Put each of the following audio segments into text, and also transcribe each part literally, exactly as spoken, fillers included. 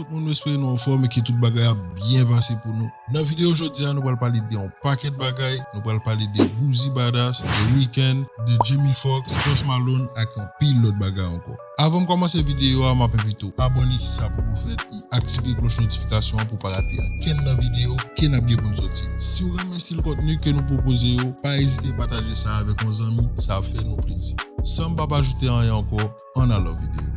Tout moun, m espere nou anfòm e ke tout bagay ap byen pase pou nou. Nan videyo jodi a, nou pral pale de yon pakèt bagay. Nou pral pale de Boosie Badazz, The Weeknd, de Jamie Foxx, Post Malone ak anpil lòt bagay ankò. Avan m kòmanse videyo a, m ap envite w abòne si sa poko fèt e aktive klòch notifikasyon an pou w pa rate ankenn nan videyo ke n ap gen pou n soti. Si w renmen estil kontni ke nou pwopoze yo, pa ezite pataje sa avèk yon zanmi, sa ap fè nou plezi. San m p ap ajoute anyen ankò, ann al nan videyo.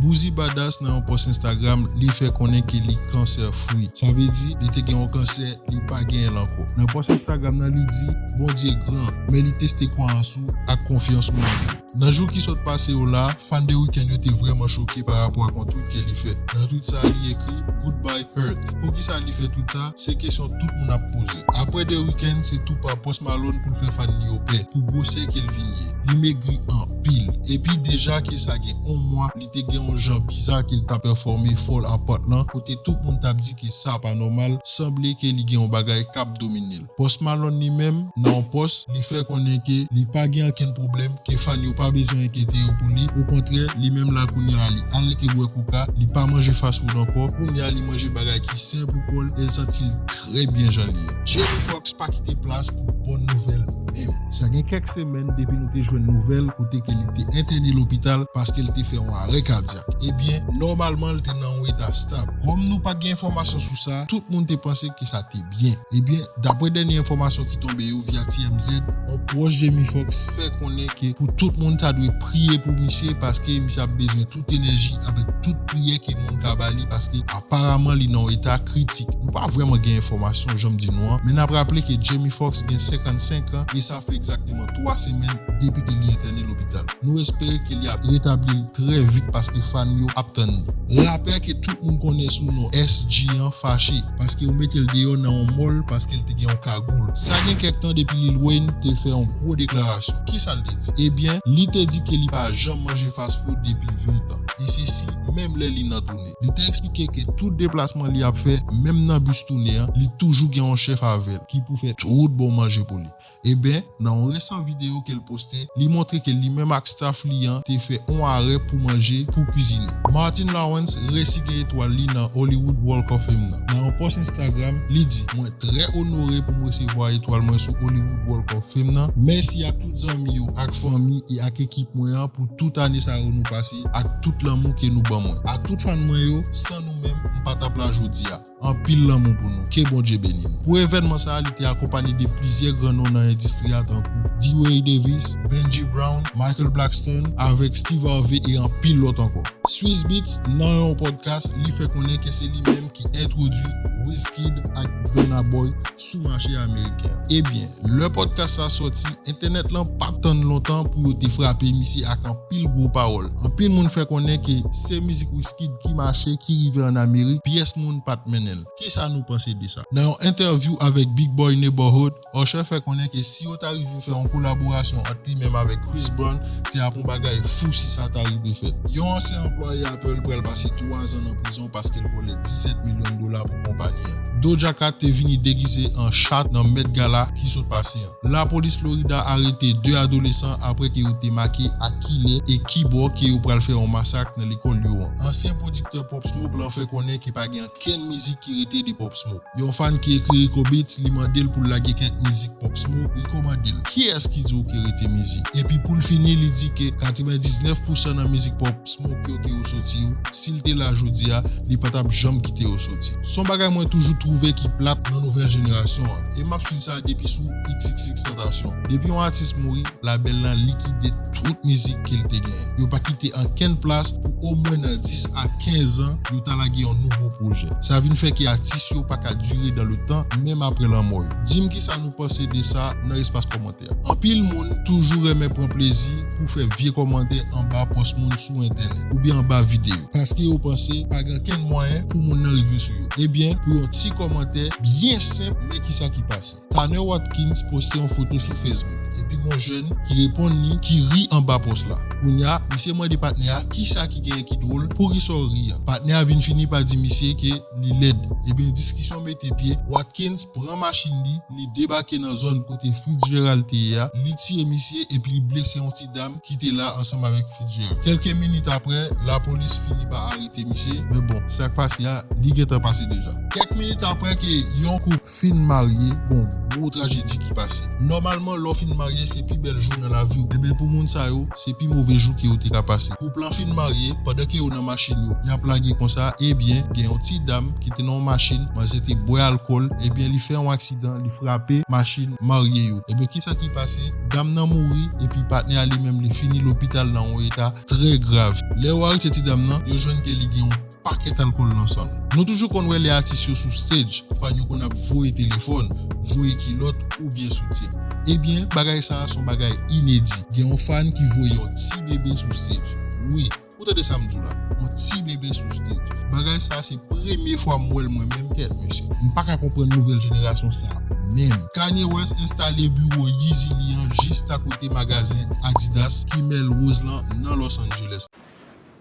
Boosie Badazz nan yon pòs Instagram, li fè konnen ke li cancer free. Sa vle di, li te gen yon kansè, li pa genyen l ankò. Nan pòs Instagram nan, li di, Bondye gran, men li teste kwayans ou ak konfyans ou nan li. Nan jou ki sot pase yo la, fan The Weeknd yo te vrèman choke pa rapò ak yon tweet ke li fè. Nan tweet sa, li ekri, Goodbye Hurt. Poukisa li fè tweet sa? Se kesyon tout moun ap poze. Apre The Weeknd, se tou pa Post Malone pou l fè fan li yo pè, pou gwosè ke l vin ye. Li megri anpil. Epi deja ke sa gen yon mwa, li te gen yon jan biza ke l t ap pèfòme Fall Apart lan, kote tout moun t ap di ke sa pa nòmal, sanble ke li gen yon bagay k ap domine l. Post Malone li menm, nan yon pòs, li fè konnen ke li pa gen okenn pwoblèm, ke fan yo pa bezwen enkyete yo pou li. Okontrè, li menm la kounye a li arete bwè koka, li pa manje fast food ankò. Kounye a li manje bagay ki sen pou kò l e l santi l trè byen jan li ye. Jamie Foxx pa kite plas pou bòn nouvèl menm. Sa gen kèk semèn depi nou te jwenn nouvèl kote ke li te entène lopital paske l te fè yon arè kadyak. Ebyen, nòmalman, l te nan yon eta stab. Kòm nou pa t gen enfòmasyon sou sa, tout moun te panse ke sa te byen. Ebyen, daprè dènye enfòmasyon ki tonbe yo via T M Z, yon pwòch Jamie Foxx fè konnen ke pou tout moun ta dwe priye pou misye paske misye ap bezwen tout enèji avèk tout priyè ke moun ka ba li paske aparaman li nan yon eta kritik. Nou pa vrèman gen enfòmasyon jan m di nou an, men n ap raple ke Jamie Foxx gen senkannsenk an e sa fè egzakteman twa semèn depi ke li entène lopital. Nou espere ke li ap retabli l trè vit paske fan yo ap tann li. Rapè ke tout moun konnen sou non S G an fache paske yo mete l deyò nan yon mall paske l te gen yon kagoul. Sa gen kèk tan depi Lil Wayne te fè yon gwo deklarasyon. Kisa l te di? Ebyen, li te di ke li pa janm manje fast food depi ven tan. E sesi, menm lè li nan toune. Li te eksplike ke tout deplasman li ap fè, menm nan bis toune an, li toujou gen yon chèf avè l ki pou fè tout bon manje pou li. Ebyen, nan yon resan videyo ke l poste, li montre ke li menm ak staff li an te fè yon arè pou manje, pou kwizine. Martin Lawrence resi gen etwal li nan Hollywood Walk of Fame nan. Nan yon pòs Instagram, li di, Mwen trè onore pou m resevwa etwal mwen sou Hollywood Walk of Fame nan. Mèsi ak tout zanmi yo, ak fanmi e ak ekip mwen an pou tout ane sa yo nou pase, ak tout lanmou ke nou ban mwen. A tout fan mwen yo, san nou menm, m pa t ap la jodi a. Anpil lanmou pou nou. Ke Bondye beni nou. Pou evènman sa a, li te akonpanye de plizyè gran non nan endistri a, tankou DeRay Davis, Benji Brown, Michael Blackson, avèk Steve Harvey e anpil lòt ankò. Swizz Beatz, nan yon pòdkas, li fè konnen ke se li menm ki entwodui Wizkid ak Burna Boy sou mache ameriken an. Ebyen, lè pòdkas sa sòti, entènèt lan pa t tann lontan pou yo te frape misye ak anpil gwo pawòl. Anpil moun fè konnen ke se mizik Wizkid ki mache, ki rive ann Amerik, pyès moun pa t mennen l. Kisa nou panse de sa? Nan yon entèvyou avèk Big Boy Neighborhood, Usher fè konnen ke si yo ta rive fè yon kolaborasyon ant li menm avèk Chris Brown, se ap yon bagay fou si sa ta rive fèt. Yon ansyen anplwaye Apple pral pase twa zan nan prizon paske l vòlè disèt milyon dola pou konpayi an. Doja Cat te vini degize an chat nan Met Gala ki sot pase an. Lapolis Florida arete de adolesan apre ke yo te make ak kilè e kibò ke yo pral fè yon masak nan lekòl yo an. Ansyen pwodiktè Pop Smoke lan fè konnen ke pa gen ankenn mizik ki rete de Pop Smoke. Yon fan ki ekri Rico Beats, li mande l pou l lage kèk mizik Pop Smoke. Rico mande l, "Kiyès ki di w ke rete mizik?" Epi pou l fini, li di ke katrevendiznèf pousan nan mizik Pop Smoke yo ke yo soti yo, si l te la jodi a, li pa t ap janm kite yo soti. Se yon bagay mwen toujou twouve ki plat nan nouvèl jenerasyon an. E m ap swiv sa depi sou X X X Tentacion. Depi yon atis mouri, labèl lan likide tout mizik ke l te genyen. Yo pa kite ankenn plas pou omwen nan dis a kenz an, yo ta lage yon nouvo pwojè. Sa vin fè ke atis yo pa ka dire dan le tan, menm apre lanmò yo. Di m kisa nou panse de sa nan espas kòmantè. Anpil moun toujou renmen pran plezi pou fè vye kòmantè anba pòs moun sou entènèt oubyen anba videyo, paske yo panse pa gen ankenn mwayen pou moun nan rive sou yo. Ebyen, pou yon ti kòmantè byen senp, men kisa ki pase. Tanner Watkins poste yon foto sou Facebook, epi Epi gon jèn ki reponn li, ki ri anba pòs la. Kounye a, misye mande patnè a kisa ki genyen ki dwòl, poukisa w ri an. Patnè a vin fini pa di misye ke li lèd. Ebyen, diskisyon mete pye, Watkins pran machin li, li debake nan zòn kote Fitzgerald te ye a, li tiye misye epi li blese yon ti dam ki te la ansanm avèk Fitzgerald. Kèlke minit apre, lapolis fini pa arete misye, men bon, sa k pase a, li gentan pase deja. Kèk minit apre ke yon koup fin marye, gon gwo trajedi ki pase. Nòmalman, lè w fin marye, se pi bèl jou nan lavi w. Ebyen, pou moun sa yo, se pi move jou ke yo te ka pase. Koup lan fin marye, pandan ke yo nan machin yo, y ap lage konsa, ebyen, gen yon ti dam ki te nan yon machin, manzè te bwè alkòl, ebyen, li fè yon aksidan, li frape machin marye yo. Ebyen, kisa ki pase? Dam nan mouri, epi patnè a li menm, li fini lopital nan yon eta trè grav. Lè yo arete ti dam nan, yo jwenn ke li gen yon pakèt alkòl nan san l. Nou toujou konn wè lè atis yo sou stage, fan yo konn ap voye telefòn, voye kilòt oubyen soutyen. Ebyen, bagay sa a se yon bagay inedi. Gen yon fan ki voye yon ti bebe sou stage. Wi, ou tande sa m di w la, yon ti bebe sou stage. Bagay sa a se premye fwa m wè l mwen menm, kèt mesye. M pa ka konprann nouvèl jenerasyon sa a menm. Kanye West enstale biwo Yeezy li an jis ta kote magazen Adidas ki mèl woz lan nan Los Angeles.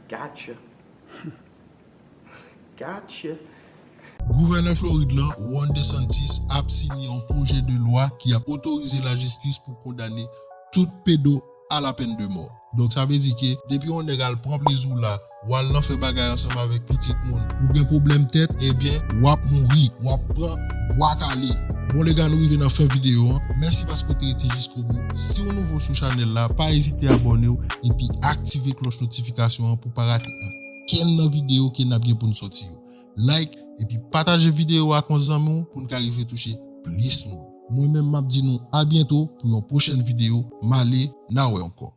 Gotcha. Gotcha. Gouvènè Florid lan, Ron DeSantis, ap siyen yon pwojè de lwa ki ap otorize lajistis pou kondane tout pedo à la peine de mort. Donk, sa vle di ke depi yon nèg al pran plezi w la, w al nan fè bagay ansanm avèk pitit moun, ou gen pwoblèm tèt, ebyen, w ap mouri, w ap pran bwa kale. Bon, lèga, nou rive nan fen videyo an. Mèsi paske w te rete jiskobou. Si w nouvo sou chanèl la, pa ezite abòne w epi aktive klòch notifikasyon an pou pa rate ankenn nan videyo ke n ap gen pou n sòti yo. Like epi pataje videyo a ak yon zanmi w pou n ka rive touche plis moun. Mwen menm, m ap di nou a byento pou yon pwochèn videyo. M ale, n a wè ankò.